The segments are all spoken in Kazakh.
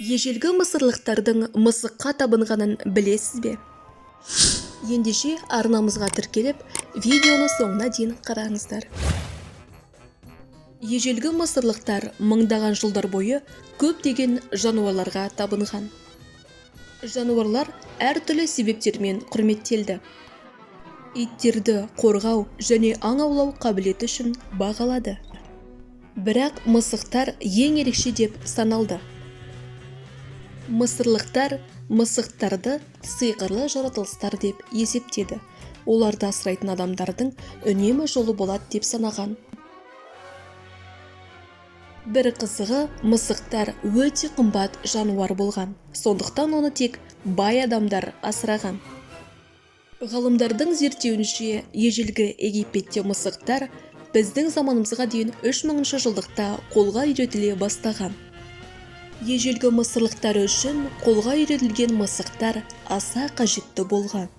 Ежелгі мысырлықтардың мысыққа табынғанын білесіз бе? Ендеше арнамызға тіркеліп, видеоны соңына дейін қараңыздар. Ежелгі мысырлықтар мыңдаған жылдар бойы көптеген жануарларға табынған. Жануарлар әртүрлі себептермен құрметтелді. Иттерді қорғау және аң аулау қабілеті үшін бағалады. Бірақ мысықтар ең ерекше деп саналды. Мысырлықтар мысықтарды сиқырлы жаратылыстар деп есептеді. Оларды асырайтын адамдардың үнемі жолы болады деп санаған. Бір қызығы, мысықтар өте қымбат жануар болған. Сондықтан оны тек бай адамдар асыраған. Ғалымдардың зерттеуінше, ежелгі Египетте мысықтар біздің заманымызға дейін 3000 жылдықта қолға үйретіле бастаған. Ежелгі мысырлықтар үшін қолға үйретілген мысықтар аса қажетті болған.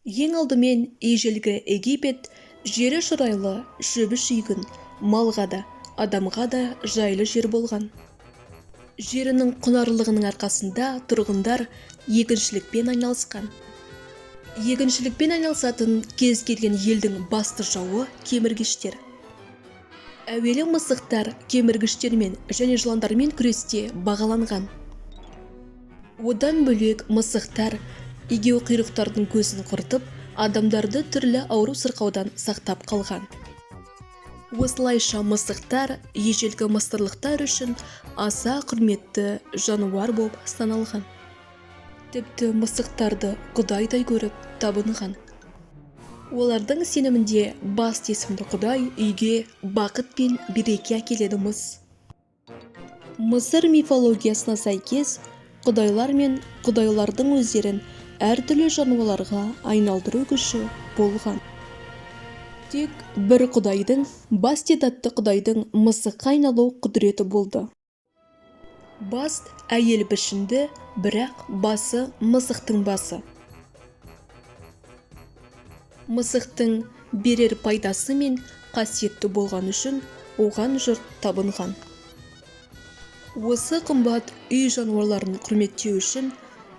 Ең алдымен ежелгі Египет жері шұрайлы, шөбі шүйгін, малға да, адамға да жайлы жер болған. Жерінің құнарлылығының арқасында тұрғындар егіншілікпен айналысқан. Егіншілікпен айналысатын кез келген елдің басты жауы кеміргіштер. Әуелі мысықтар кеміргіштермен және жыландармен күресте бағаланған. Одан бөлек мысықтар егеуқұйрықтардың көзін құртып, адамдарды түрлі ауру-сырқаудан сақтап қалған. Осылайша мысықтар ежелгі мысырлықтар үшін аса құрметті жануар болып саналған. Тіпті мысықтарды құдайдай көріп табынған. Олардың сенімінде Баст есімді құдай үйге бақыт пен береке әкеледі мыс. Мысыр мифологиясына сәйкес, құдайлар мен құдайлардың өздерін әртүрлі жануарларға айналдыру күші болған. Тек бір құдайдың, Бастет атты құдайдың мысыққа айналу құдіреті болды. Баст әйел пішінді, бірақ басы мысықтың басы. Мысықтың берер пайдасы мен қасиетті болған үшін оған жұрт табынған. Осы қымбат үй жануарларын құрметтеу үшін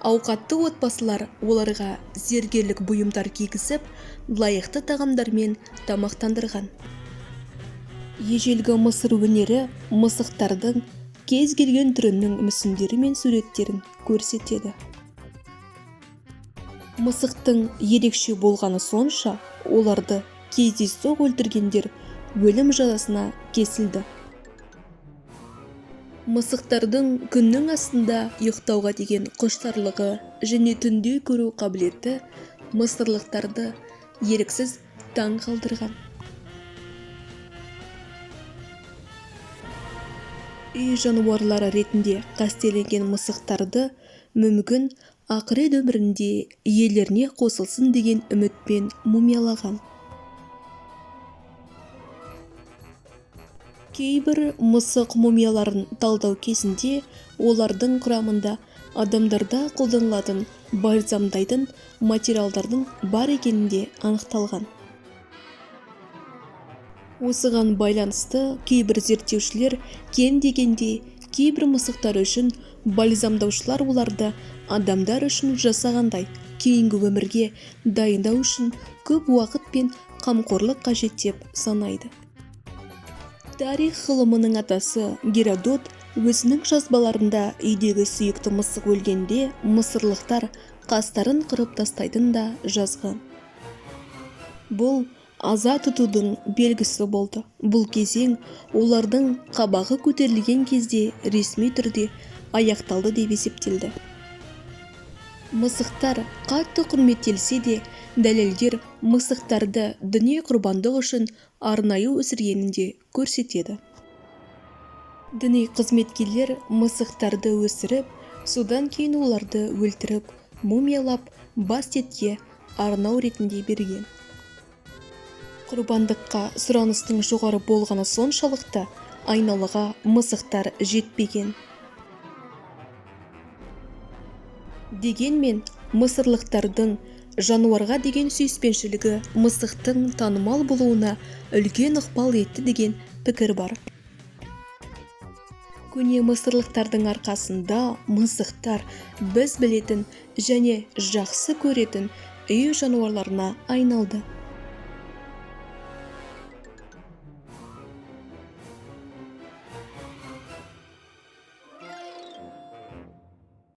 ауқатты отбасылар оларға зергерлік бұйымдар кигізіп, лайықты тағамдармен тамақтандырған. Ежелгі Мысыр өнері мысықтардың кез келген түрінің мүсіндері мен суреттерін көрсетеді. Мысықтың ерекше болғаны сонша, оларды кездейсоқ өлтіргендер өлім жазасына кесілді. Мысықтардың күннің астында ұйықтауға деген құштарлығы және түнде көру қабілеті мысырлықтарды еріксіз таң қалдырған. Үй жануарлары ретінде қастерленген мысықтарды мүмкін ақырет өмірінде иелеріне қосылсын деген үмітпен мумиялаған. Кейбір мысық мумияларын талдау кезінде олардың құрамында адамдарда қолданылатын бальзамдайтын материалдардың бар екені де анықталған. Осыған байланысты кейбір зерттеушілер кем дегенде кейбір мысықтар үшін бальзамдаушылар оларды адамдар үшін жасағандай кейінгі өмірге дайындау үшін көп уақыт пен қамқорлық қажет деп санайды. Тарих ғылымының атасы Геродот өзінің жазбаларында үйдегі сүйікті мысық өлгенде мысырлықтар қастарын қырып тастайтын да жазған. Бұл аза тұтудың белгісі болды. Бұл кезең олардың қабағы көтерілген кезде ресми түрде аяқталды деп есептелді. Мысықтар қатты құрметтелсе де, дәлелдер мысықтарды діни құрбандық үшін арнайы өсіргенін де көрсетеді. Діни қызметкерлер мысықтарды өсіріп, содан кейін оларды өлтіріп, мумиялап, Бастетке арнау ретінде берген. Құрбандыққа сұраныстың жоғары болғаны соншалықты, айналаға мысықтар жетпеген. Дегенмен, мысырлықтардың жануарға деген сүйіспеншілігі мысықтың танымал болуына үлкен ықпал етті деген пікір бар. Көне мысырлықтардың арқасында мысықтар біз білетін және жақсы көретін үй жануарларына айналды.